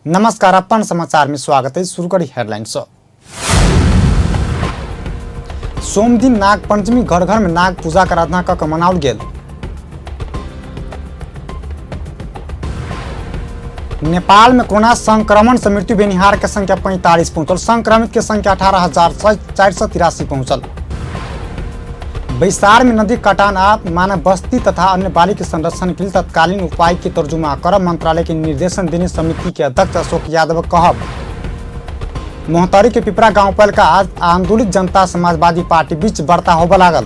नमस्कार, अपन समाचार में स्वागत है। शुरू करी हेडलाइन से। सोमदिन नाग पंचमी घर घर में नाग पूजा के आराधना कऽ के मनाओल गेल। नेपाल में कोरोना संक्रमण से मृत्यु भेनिहार के संख्या 45 पहुंचल। संक्रमित के संख्या 18,483 पहुंचल। बैसार में नदी कटान आ मानव बस्ती तथा अन्य बाली के संरक्षण के लिए तत्कालीन उपाय के तर्जुमा कर मंत्रालय के निर्देशन देने समिति के अध्यक्ष अशोक यादव कहब। मोहतरी के पिपरा गांव पालिका आज आंदोलित जनता समाजवादी पार्टी बीच वार्ता होबय लागल।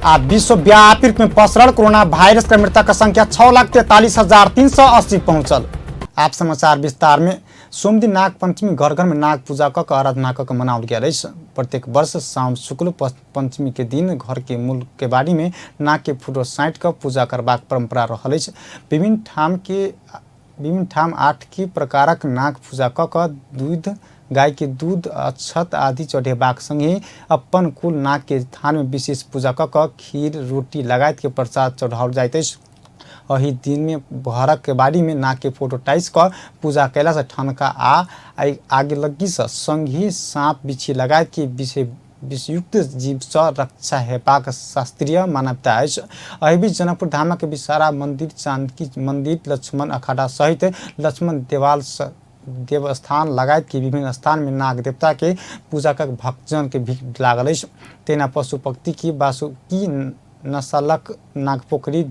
आ विश्वव्यापी रूप में पसरल कोरोना वायरस के मृतक के संख्या 6,43,380 पहुंचल। आप समाचार विस्तार में। सोमदिन नाग पंचमी घर घर में नाग पूजा कऽ के आराधना कऽ के मनाओल गेल अछि। प्रत्येक वर्ष साउन शुक्ल पंचमी के दिन घर के मूल केबाड़ी में नाग के फोटो साटि कऽ पूजा करबाक परंपरा रहल अछि। विभिन्न ठाम 8 की प्रकारक नाग पूजा कऽ कऽ दूध, गाय के दूध, अक्षत आदि चढ़ेबाक संगहि अपन कुल नाग के थान में विशेष पूजा कऽ कऽ खीर, रोटी लगायत के प्रसाद चढ़ाओल जाइत अछि। एहि दिन में घरक केबाड़ी में नाग के फोटो टाइस कऽ पूजा कयला से ठनका आ आगिलग्गी से संगहि साँप बिच्छी लगायत के विषयुक्त जीव सँ रक्षा हेबाक शास्त्रीय मान्यता अछि। एहि बीच जनकपुर धामक विषहरा मंदिर, जानकी मंदिर, लक्ष्मण अखाड़ा सहित लक्ष्मण देवाल देवस्थान लगायत के विभिन्न स्थान में नाग देवता के पूजा कर भक्तजन के भीड़ लागल अछि। तेना पशुपति की बासुकी नसलक नागपोखरी,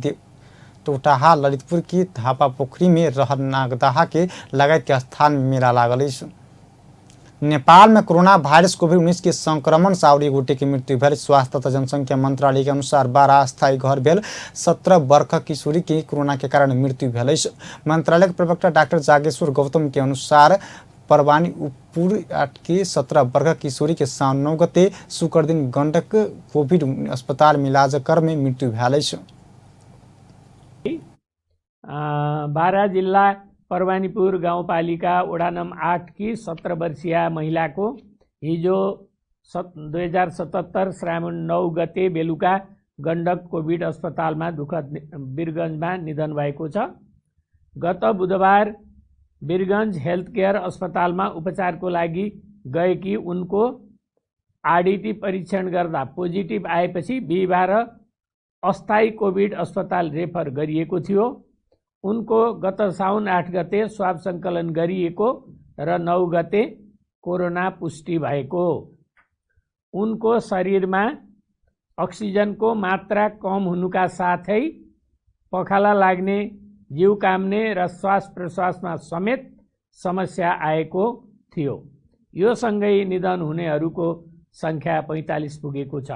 टोटाहा ललितपुर की धापा पोखरी में रहल नागदाहा के लगायत के स्थान में मेला लागल अछि। नेपाल में कोरोना वायरस कोविड-19 के संक्रमण से और एक गोटे के मृत्यु भेल। स्वास्थ्य तथा जनसंख्या मंत्रालय के अनुसार 12 अस्थायी घर भेल 17 वर्षक किशोरी के कोरोना के कारण मृत्यु भेल अछि। मंत्रालय के प्रवक्ता डॉक्टर जागेश्वर गौतम के अनुसार परवानी उपपुर 8 के 17 वर्षक किशोरी के साउन 9 गते शुक्र दिन गंडक कोविड अस्पताल में इलाज कर में मृत्यु भेल अछि। बारा जिल्ला परवानीपुर गाउँपालिका वडा नम्बर 8 की 17 वर्षीय महिलाको हिजो 2077 श्रावण 9 गते बेलुका गण्डक कोभिड अस्पतालमा दुखद वीरगञ्जमा निधन भएको छ। गत बुधबार वीरगञ्ज हेल्थ केयर अस्पतालमा उपचारको लागि गएकी उनको आरडीटी परीक्षण गर्दा पोजिटिभ आएपछि बिहिबार अस्थायी कोभिड अस्पताल रेफर गरिएको थियो। उनको गत साउन 8 गते स्वाब सङ्कलन गरिएको र 9 गते कोरोना पुष्टि भएको। उनको शरीरमा अक्सिजनको मात्रा कम हुनुका साथै पखाला लाग्ने, जिउ काम्ने र श्वास प्रश्वासमा समेत समस्या आएको थियो। यो सँगै निधन हुनेहरूको सङ्ख्या 45 पुगेको छ।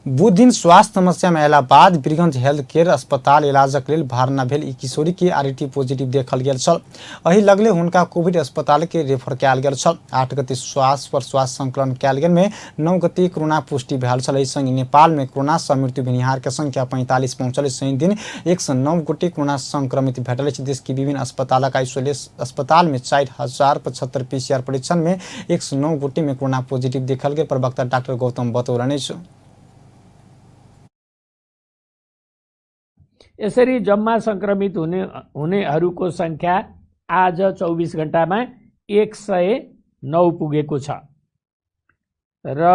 बुधदिन स्वास्थ्य समस्या में अयला बाद वीरगंज हेल्थ केयर अस्पताल इलाजक लेल भर्ना भेल ई किशोरी के आरटी पॉजिटिव देखल गेल छल। एहि लगले हुनका कोविड अस्पताल के रेफर कयल गेल छल। 8 गते श्वास प्रश्वास संकलन कयल गेल में 9 गते कोरोना पुष्टि भेल छल। एहि संग नेपाल में कोरोना सँ मृत्यु भेनिहार के संख्या 45 पहुंचल। शनि दिन 109 गोटे कोरोना संक्रमित भेटल अछि। देश के विभिन्न अस्पतालक आइसोलेशन अस्पताल में 4075 पीसीआर परीक्षण में 109 गोटे में कोरोना पॉजिटिव देखल गेल प्रवक्ता डॉक्टर गौतम बतौलनि अछि। यसरी जम्मा संक्रमित हुनेहरूको संख्या आज 24 घण्टामा 109 पुगेको छ र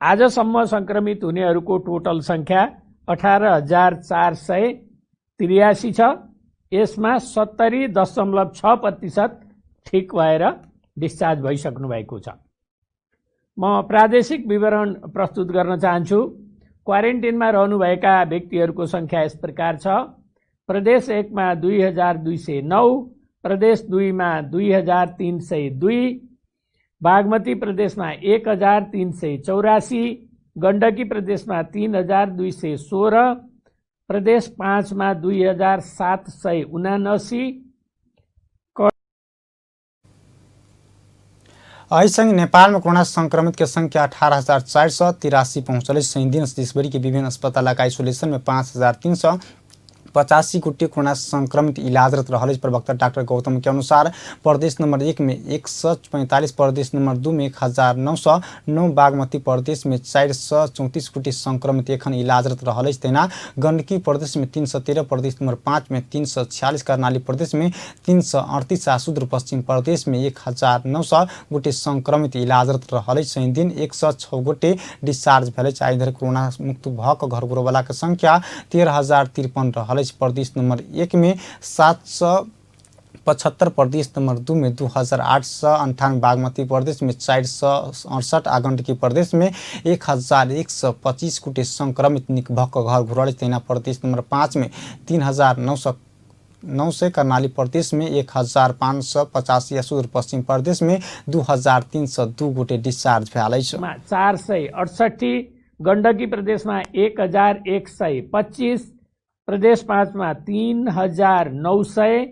आजसम्म संक्रमित हुनेहरूको टोटल संख्या 18,483 छ। यसमा 70.6% ठिक भएर डिस्चार्ज भइसक्नु भएको छ। म प्रादेशिक विवरण प्रस्तुत गर्न चाहन्छु। क्वारेन्टिनमा रहनुभएका व्यक्तिहरूको संख्या यस प्रकार छ। प्रदेश 1 मा 2,209, प्रदेश 2 मा 2,302, बागमती प्रदेशमा 1,384, गण्डकी प्रदेशमा 3,216, प्रदेश 5 मा 2,779। एहि संग नेपाल में कोरोना संक्रमित के संख्या 18,483 पहुंचल अछि। शनि दिन देशभरि के विभिन्न अस्पतालक आइसोलेशन में 5,300 85 गोटे कोरोना संक्रमित इलाजरत रहल अछि। प्रवक्ता डाक्टर गौतम के अनुसार प्रदेश नंबर 1 में 145, प्रदेश नंबर 2 में 1909, बागमती प्रदेश में 434 गोटे संक्रमित एखन इलाजरत रहल अछि। तहिना गंडकी प्रदेश में 313, प्रदेश नंबर 5 में 346, कर्णाली प्रदेश में 338 आ सुदूर पश्चिम प्रदेश में 1900 गोटे संक्रमित इलाजरत रहल अछि। शनि दिन 106 गोटे डिस्चार्ज भेल अछि। आइ धरि कोरोना मुक्त भऽ कऽ घर घुरयवलाके संख्या 13,053 रहल अछि। प्रदेश नंबर 1 में 775, प्रदेश नंबर 2 में 2,898, बागमती प्रदेश में 468 आ गंडकी प्रदेश में 1,125 गोटे संक्रमित निक भऽ कऽ घर घुरल अछि। तहिना प्रदेश नंबर 5 में 3,909, कर्णाली प्रदेश में 1,585 आ सुदूर पश्चिम प्रदेश में 2,302 गोटे डिस्चार्ज भेल अछि। 468, गण्डकी प्रदेशमा 1,125, प्रदेश 5 मा 3,900,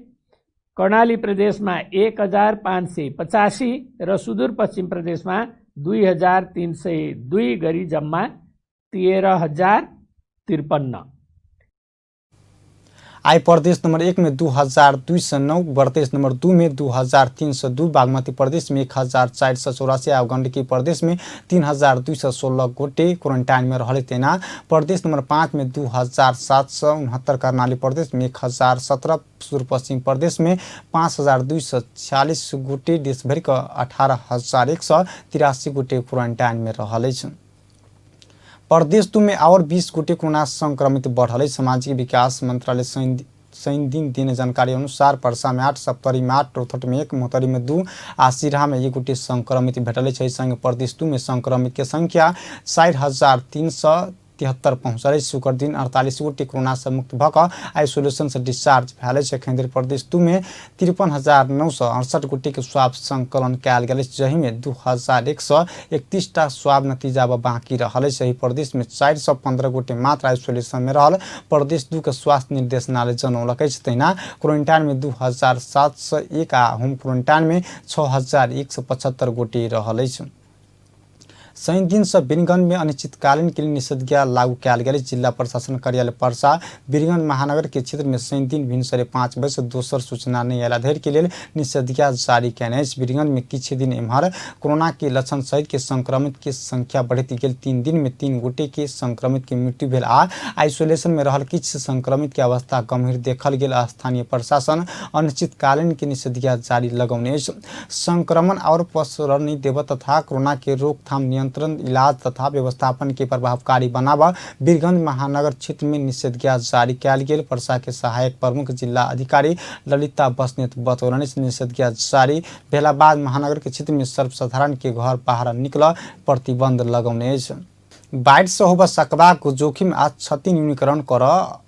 कर्णाली प्रदेशमा 1,585 र सुदूरपश्चिम प्रदेशमा 2,302 गरी जम्मा 13,053। आइ प्रदेश नंबर 1 में 2,209, प्रदेश नंबर 2 में 2,302, बागमती प्रदेश में 1,484 आ गंडकी प्रदेश में 3,216 गोटे क्वारंटाइन में रहल। तहिना प्रदेश नंबर 5 में 2,769, कर्णाली प्रदेश में 1,017, सुदूर पश्चिम प्रदेश में 5,246 गोटे, देशभरि के 18,183 गोटे क्वारंटाइन में रहल अछि। प्रदेश 2 में और 20 गोटे कोरोना संक्रमित बढ़ल अछि। सामाजिक विकास मंत्रालय शनि दिन देने जानकारी अनुसार परसा में 8, सप्तरी में 8, रौतहट में 1, मोहतरी में 2 आ सिरहा में 1 गोटे संक्रमित भेटल अछि। एहि संग प्रदेश 2 में संक्रमित के संख्या 4,373 पहुँचल अछि। शुक्र दिन 48 गोटे कोरोना से मुक्त भऽ कऽ आइसोलेशन से डिस्चार्ज भेल अछि। एखन धरि प्रदेश 2 में 53,968 गोटे के स्वाब संकलन कयल गेल अछि, जाहिमे 2,131 टा स्वाब नतीजा बाँकी रहल अछि। एहि प्रदेश में 415 गोटे मात्र आइसोलेशन में रहल प्रदेश 2 के स्वास्थ्य निर्देशनालय जनौलक अछि। तहिना क्वारंटाइन में 2,701 आ होम क्वारंटाइन में 6,175 गोटे रहल अछि। शनि दिन से वीरगंज में अनिश्चितकालीन के लिए निषेधाज्ञा लागू कयल गेल अछि। जिला प्रशासन कार्यालय परसा वीरगंज महानगर के क्षेत्र में शनि दिन भिनसरे 5 बजे से दोसर सूचना नहि अयला धरि के लेल निषेधाज्ञा जारी कयने अछि। वीरगंज में किछु दिन एम्हर कोरोना के लक्षण सहित के संक्रमित के संख्या बढ़ैत गेल। 3 दिन में 3 गोटे के संक्रमित के मृत्यु भेल आ आइसोलेशन में रहल किछु संक्रमित के अवस्था गंभीर देखल गेल। स्थानीय प्रशासन अनिश्चितकालीन के निषेधाज्ञा जारी लगौने अछि। संक्रमण और पसरऽ नहि देबऽ तथा कोरोना के रोकथाम, नियंत्रण, इलाज तथा व्यवस्थापन के प्रभावकारी बनाबऽ वीरगंज महानगर क्षेत्र में निषेधाज्ञा जारी कयल गेल। परसा के सहायक प्रमुख जिला अधिकारी ललिता बस्नेत बतौलनि। निषेधाज्ञा जारी भेला बाद महानगर के क्षेत्र में सर्वसाधारण के घर बाहर निकलऽ प्रतिबंध लगौने अछि। बाढ़ि से होबऽ सकबाक जोखिम आ क्षति न्यूनीकरण करऽ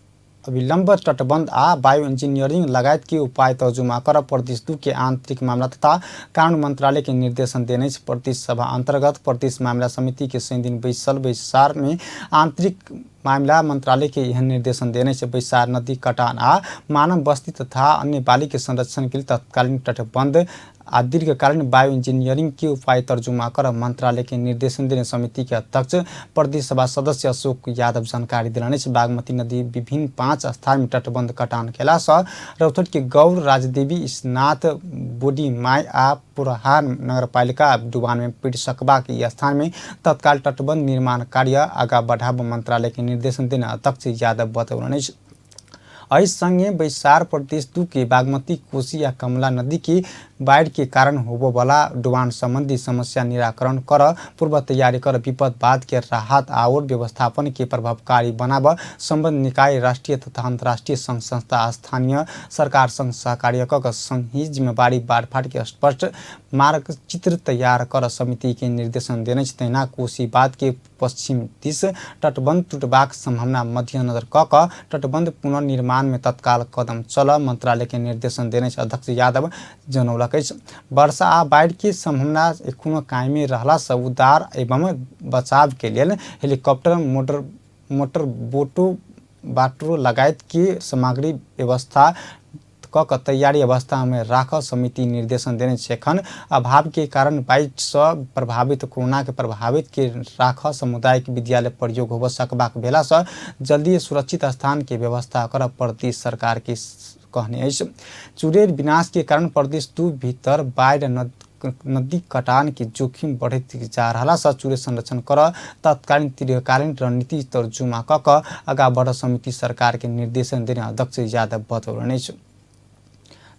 अविलंब तटबंध आ बायो इंजीनियरिंग लगायत के उपाय तर्जुमा कर प्रदेश 2 के आंतरिक मामला तथा कानून मंत्रालय के निर्देशन देने अछि। प्रदेश सभा अंतर्गत प्रदेश मामला समिति के शनि दिन बैसल बैसार में आंतरिक मामला मंत्रालय के एहन निर्देशन देने अछि। बैसार नदी कटान आ मानव बस्ती तथा अन्य बाली के संरक्षण के लिए तत्कालीन तटबंध आ दीर्घकालीन बायो इंजीनियरिंग के उपाय तर्जुमा कर मंत्रालय के निर्देशन देने समिति के अध्यक्ष प्रदेश सभा सदस्य अशोक यादव जानकारी देलनि अछि। बागमती नदी विभिन्न 5 स्थान में तटबंध कटान केला सँ रौतहट के गौर, राजदेवी, ईशनाथ, बोडी माई आ पुरहार नगरपालिका डुबान में पड़ि सकबाक ई स्थान में तत्काल तटबंध निर्माण कार्य आगा बढ़ाबऽ मंत्रालय के निर्देशन देने अध्यक्ष यादव बतौलनि अछि। एहि संगे बैसार प्रदेश 2 के बागमती, कोसी आ कमला नदी के बाढ़ि के कारण होबय वाला डुबान संबंधी समस्या निराकरण कर पूर्व तैयारी कर विपद बाद के राहत आओर व्यवस्थापन के प्रभावकारी बनाबऽ संबंध निकाय, राष्ट्रीय तथा अंतर्राष्ट्रीय संघ संस्था, स्थानीय सरकार संग सहकार्य कऽ संग जिम्मेवारी बाँटफाट के स्पष्ट मार्गचित्र तैयार कर समिति के निर्देशन देने अछि। तहिना कोसी बाँध के पश्चिम दिस तटबंध टूटबाक संभावना मध्यनजर कऽ कऽ तटबंध पुनर्निर्माण में तत्काल कदम चलऽ मंत्रालय के निर्देशन देने अछि। अध्यक्ष यादव जनौलक अछि। वर्षा आ बाढ़ि के संभावना एखनो कायमे रहला सँ उद्धार एवं बचाव के लेल हेलीकॉप्टर, मोटर बोटो, बाटरो लगायत के सामग्री व्यवस्था क क तैयारी अवस्था में राख समिति निर्देशन देने छै। एखन अभाव के कारण बाढ़ि सँ प्रभावित कोरोना के प्रभावित के राख सामुदायिक विद्यालय प्रयोग होब सकबाक भेला सँ जल्दी सुरक्षित स्थान के व्यवस्था कर प्रदेश सरकार के कहने अछि। चुरेर विनाश के कारण प्रदेश 2 भीतर बाढ़ि नदी कटान के जोखिम बढ़ैत जा रहला सँ चुरे संरक्षण कर तत्कालीन दीर्घकालीन रणनीति तर्जुमा क क आगा बढ़ समिति सरकार के निर्देशन देने अध्यक्ष यादव बतौलनि अछि।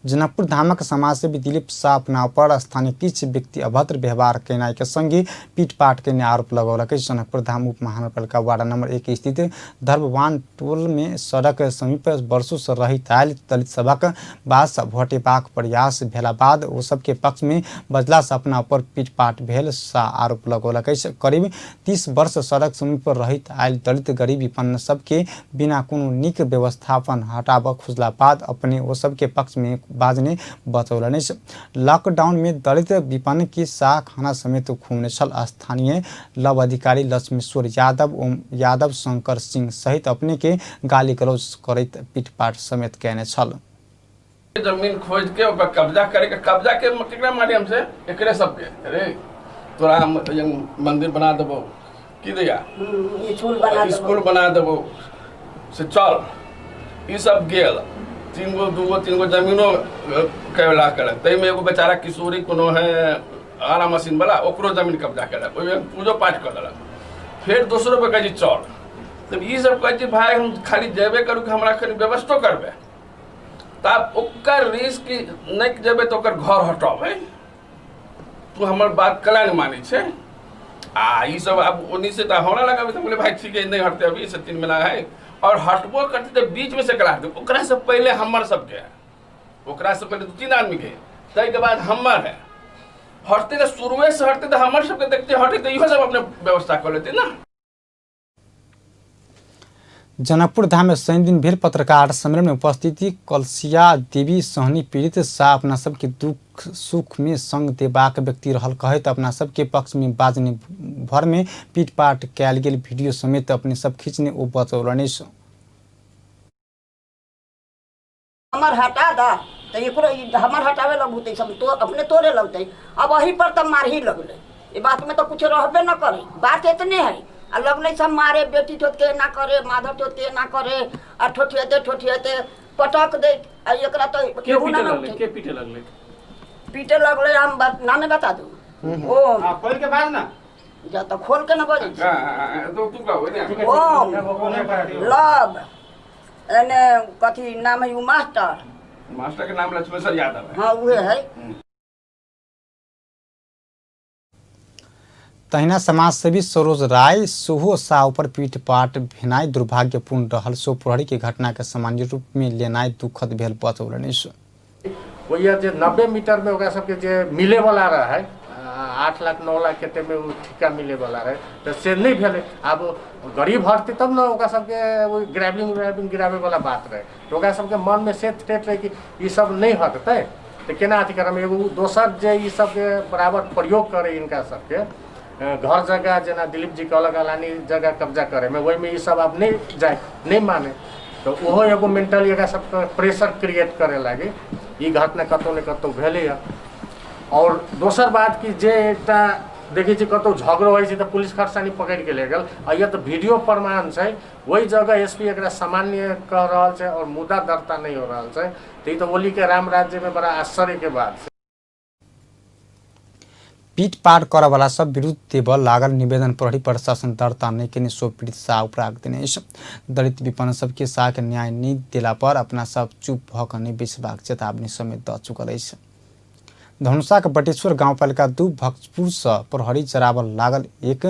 जनकपुर धामक समाजसेवी दिलीप शाह अपना पर स्थानीय किछु व्यक्ति अभद्र व्यवहार केनाइ के संगे पीटपाट केने आरोप लगौलक अछि। जनकपुर धाम उप महानगरपालिका वार्ड नंबर 1 स्थित धर्मवान टोल में सड़क समीप वर्षों से रहित आयल दलित सभक बास हटेबाक प्रयास भेला बाद ओ सबके पक्ष में बजला से अपना पर पीटपाट भेल शाह आरोप लगौलक अछि। करीब 30 वर्ष सड़क समीप रहित आयल दलित गरीब विपन्न सबके बिना कोनो नीक व्यवस्थापन हटाबऽ खोजला बाद अपने ओ सबके पक्ष में बाजने बतौलनि अछि। लॉकडाउन में दलित विपन्न के शाह खाना समेत खुऔने छल। स्थानीय लव अधिकारी लक्ष्मेश्वर यादव, ओम यादव, शंकर सिंह सहित अपने के गाली गलौज करैत पीटपाट समेत कयने छल। जमीन खोज के ओकर कब्जा करे के, कब्जा के केकरा माध्यम से एकरे सबके अरे तोरा हम मंदिर बना देबो की दैया स्कूल बना देबो, स्कूल बना देबो से चल। ई सब गेल 3 गो 2 गो 3 गो जमीनो कैला केलक। ताहिमे एगो बेचारा किशोरी कोनो है आरा मशीन वाला, ओकरो जमीन कब्जा केलक, ओहिमे पूजो पाठ कऽ देलक। फेर दोसरो पे कहै छै चल। तब ई सब कहै छै भाय हम खाली जेबे करू कि हमरा कनि व्यवस्थो करबै। तब ओकर रिस्क नहि जेबै तऽ ओकर घर हटबै, तू हमर बात कला नहि मानै छै। आ ई सब आब ओन्नी से तऽ हमरा लगाबै तऽ बोले भाई ठीक है नहीं हटते अभी से 3 महीना है, और हटबो करते तऽ बीच में से कला हटते। ओकरा से पहले हमर सबके है, ओकरा से पहले 2-3 आदमी के, ताहिके बाद हमर है। हटते तऽ शुरुए से हटते तऽ हमर सबके देखते हटते तऽ इहो सब अपने व्यवस्था कऽ लेते ना। जनकपुर धाम में शनि दिन भेल पत्रकार सम्मेलन में उपस्थिति कलसिया देवी सहनी पीड़ित शाह अपना सबके दुख सुख में संग देबाक व्यक्ति रहल कहैत अपना सबके पक्ष में बाजने भर में पीटपाट कयल गेल वीडियो समेत अपने सब खींचने ओ बतौलनि। हमर हटा दा तो एकरो हमर हटावे लगू तो सब तो अपने तोड़े लगते। अब वही पर तो मार ही लगले, ये बात में तो कुछ रहबे न करे, बात इतने है। आ लगले सब मारे बेटी ठोत के ना करे, माधव ठोत के ना करे, आ ठोठियते ठोठियते पटक दे। आ एकरा तो केहू ना लगले, के पीटे लगले? पीटे लगले हम बात नामे बता दू ओ खोल के बाज ना जा तो खोल के ना बजे तो तू कहो ने ओम लव एने कथी नाम है उ मास्टर, मास्टर के नाम लक्ष्मेश्वर यादव है। हाँ उहे है। तहिना समाजसेवी सरोज राय सेहो शाह पर पीटपाट भेनाइ दुर्भाग्यपूर्ण रहल सो प्रहरी के घटना के सामान्य रूप में लेनाइ दुखद भेल बतौलनि। ओहि जे 90 मीटर में ओकरा सबके जे मिले वाला रहे 8 लाख 9 लाख कते में उ ठिका मिले वाला रहे तो से नहीं भेलै। आब गरीब हटते तब ने ओकरा सबके ओहि ग्रैवलिंग उग्रैवलिंग गिरावे वाला बात रहे, तो ओकरा सबके मन में से थ्रेट रहे कि ई सब नहीं हटतै तो केना अथी करब। एगो दोसर जे ई सबके बराबर प्रयोग करे इनका सबके घर जगह, जेना दिलीप जी कहलक अलानी जगह कब्जा करेमे, ओहिमे ई सब आब नहीं जाए नहीं माने, तो ओहो एगो मेंटली एकरा सबके प्रेशर क्रिएट करे लागी ई घटना कतौ ने कतौ भेलैए। और दोसर बात कि जे एकटा देखै छी कतौ झगड़ो होइ छै तऽ पुलिस खरसानी पकड़ि के ले गेल, आ यह तऽ वीडियो प्रमाण छै, ओहि जगह एस पी एकरा सामान्य कह रहल छै और मुद्दा दर्ता नहीं हो रहल छै, तऽ ई तऽ ओली के राम राज्य में बड़ा आश्चर्य के बात छै। पीटपाट करऽवला सब विरुद्ध देबऽ लागल निवेदन प्रहरी प्रशासन दर्ता नहि केने सो पीड़ित शाह उपराग देने अछि। दलित विपन्न सबके शाह के न्याय नहि देला पर अपना सब चुप भऽ कऽ नहि बैसबाक चेतावनी समेत दऽ चुकल अछि। धनुषाक बटेश्वर गाउँपालिका 2 भक्तपुर सँ प्रहरी जराबऽ लागल एक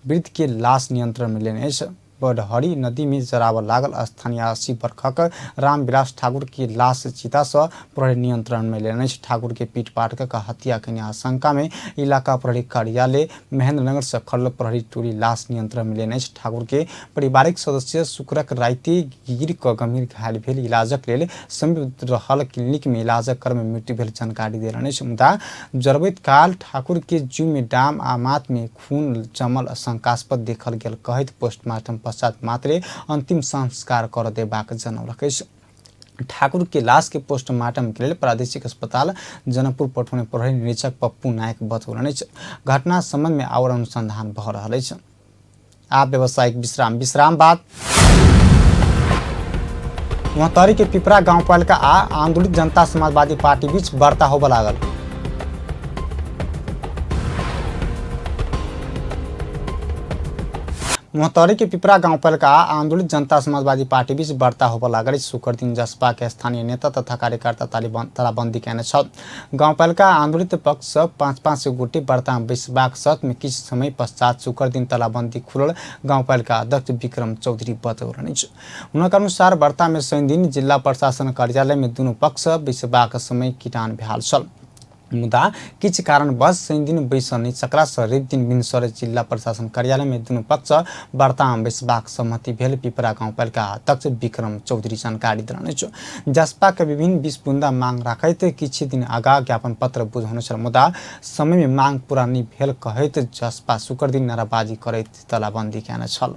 वृद्ध के लाश नियंत्रण में लेने अछि। बडहरी नदी में जराबऽ लागल स्थानीय 80 बरखक रामविलास ठाकुर के लाश चिता सँ प्रहरी नियंत्रण में लेने अछि। ठाकुर के पीटपाट कऽ हत्या केने आशंका में इलाका प्रहरी कार्यालय महेंद्रनगर सँ खड़ल प्रहरी टोली लाश नियंत्रण में लेने अछि। ठाकुर के पारिवारिक सदस्य शुक्रक राति गिर कऽ गंभीर घायल भेल इलाजक लेल समीप रहल क्लिनिक में इलाजक क्रम में मृत्यु भेल जानकारी देलनि अछि। मुदा जरबैत काल ठाकुर के जीव में डाम आ माथ में खून जमल शंकास्पद देखल गेल कहैत पोस्टमार्टम पश्चात मात्रे अंतिम संस्कार कर देबाक जनौलक अछि। ठाकुर के लाश के पोस्टमार्टम के लेल प्रादेशिक अस्पताल जनकपुर पठौने प्रहरी निरीक्षक पप्पू नायक बतौलनि अछि। घटना संबंध में आओर अनुसंधान भऽ रहल अछि। आब व्यावसायिक विश्राम। विश्राम बाद मोहतरी के पिपरा गांवपालिका आ आंदोलित जनता समाजवादी पार्टी बीच वार्ता होबय लागल। मोहतरी के पिपरा गांवपालिका आ आंदोलित जनता समाजवादी पार्टी बीच वार्ता होबय लागल अछि। शुक्र दिन जसपा के स्थानीय नेता तथा कार्यकर्ता तालाबंदी कयने छल। गांवपालिका आंदोलित पक्ष सँ 5-5 गोटे वार्ता में बैसबाक शर्त में किछु समय पश्चात शुक्र दिन तालाबंदी खुलल गांवपालिका अध्यक्ष विक्रम चौधरी बतौलनि अछि। हुनक अनुसार वार्ता में शनिदिन जिला प्रशासन कार्यालय में दुनू पक्ष बैसबाक समय किटान भेल छल, मुदा किछु कारणवश शनिदिन बैसल नहि सकला सँ रवि दिन भिनसरे जिला प्रशासन कार्यालय में दुनू पक्ष वार्ता में बैसबाक सहमति भेल पिपरा गांवपालिका अध्यक्ष विक्रम चौधरी जानकारी देलनि अछि। जसपा के विभिन्न 20 बुंदा मांग राखैत किछु दिन आगा ज्ञापन पत्र बुझौने छल, मुदा समय में मांग पूरा नहि भेल कहैत जसपा शुक्र दिन नाराबाजी करैत तालाबंदी कयने छल।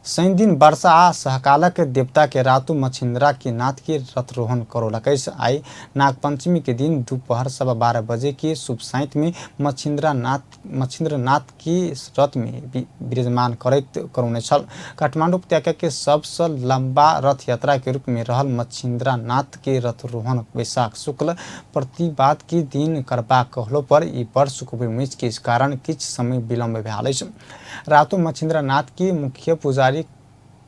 शनिदिन वर्षा आ सहकालक देवता के रातु मच्छिंद्रा के नाथ के रथरोहण करौलक अछि। आइ नागपंचमी के दिन दोपहर 12:15 बजे के शुभ साइत में मच्छिंद्रनाथ के रथ में विराजमान करैत करौने छल। काठमांडू उपत्यका के सबसँ लंबा रथ यात्रा के रूप में रहल मच्छिंद्रनाथ के रथरोहण वैशाख शुक्ल प्रतिपाद के दिन करबाक कहलो पर ई वर्ष कोविड-19 के कारण किछु समय विलम्ब भेल अछि। रातु मच्छिंद्रनाथ के मुख्य पुजारी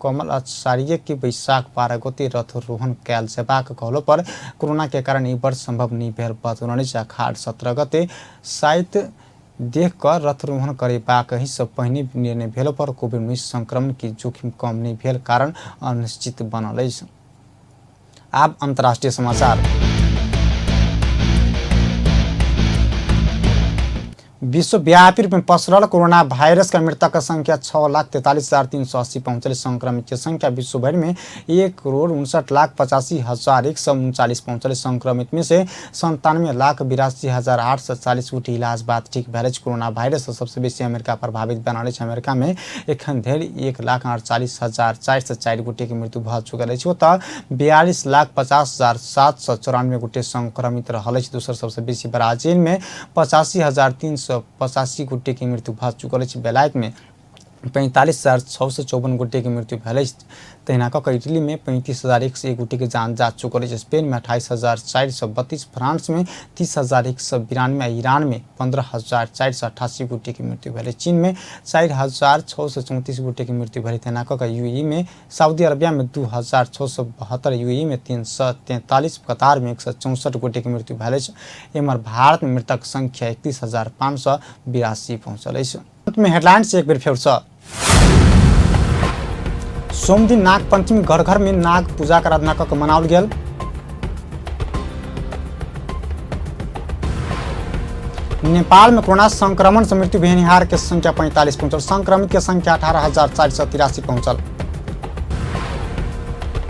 कमल आचार्य के वैशाख 12 गते रथरोहण कयल जेबाक कहलो पर कोरोना के कारण ई वर्ष संभव नहि भेल बतौलनि अछि। अखाड़ 17 गते साइत देख कऽ रथरोहण करेबाक ही सँ पहिने निर्णय भेलो पर कोविड-19 संक्रमण के जोखिम कम नहि भेल कारण अनिश्चित बनल अछि। आब अंतर्राष्ट्रीय समाचार। विश्वव्यापी रूप में पसरल कोरोना वायरस का मृतक संख्या 6,43,380 पहुंचल। संक्रमित के संख्या विश्व भर में 1,59,85,139 पहुंचल। संक्रमित में से 97,82,840 गोटे इलाज बाद ठीक भेल अछि। कोरोना वायरस सँ सबसे बेसी अमेरिका प्रभावित बनल अछि। अमेरिका में एखन धरि 1,48,404 गोटे के मृत्यु भऽ चुकल अछि। ओतऽ 42,50,794 गोटे संक्रमित रहल अछि। दोसर सबसे बेसी ब्राजील में 85,385 गोटे के मृत्यु भऽ चुकल अछि। बेलायत में 45,654 गोटे के मृत्यु भेल अछि। तहिना कऽ कऽ इटली में 35,101 गोटे के जान जा चुकल अछि। स्पेन में 28,432, फ्रांस में 30,192 आ ईरान में 15,488 गोटे के मृत्यु भेल अछि। चीन में 4,634 गोटे के मृत्यु भेल। तहिना कऽ कऽ यूएई में, सऊदी अरबिया में 2,672, यूएई में 343, कतार में 164 गोटे के मृत्यु भेल अछि। एम्हर भारत में मृतक संख्या 31,582 पहुंचल अछि। अंत में हेडलाइंस एक बेर फेर सँ। सोमदिन नाग पंचमी घर घर में नाग पूजा के आराधना कऽ के मनाओल गेल। नेपाल में कोरोना संक्रमण से मृत्यु भेनिहार के संख्या 45 पहुंचल। संक्रमित के संख्या 18,483 पहुंचल।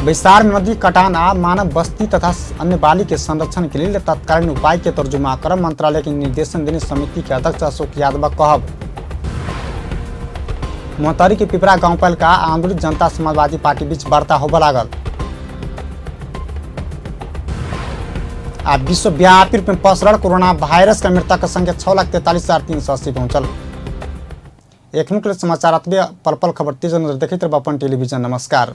बैसार में नदी कटान आ मानव बस्ती तथा अन्य बाली के संरक्षण के लिए तत्कालीन उपाय के तर्जुमा कर मंत्रालय के निर्देशन देने समिति के अध्यक्ष अशोक यादव कहब। मोहतरी के पिपरा गांवपालिका आंदोलित जनता समाजवादी पार्टी बीच वार्ता होबय लागल। आ विश्वव्यापी रूप में पसरल कोरोना वायरस के मृतक संख्या 6,43,380 पहुंचल। एखनुक समाचार अतबे। पल पल खबर तेज नजर देखैत रहब अपन टेलीविजन। नमस्कार।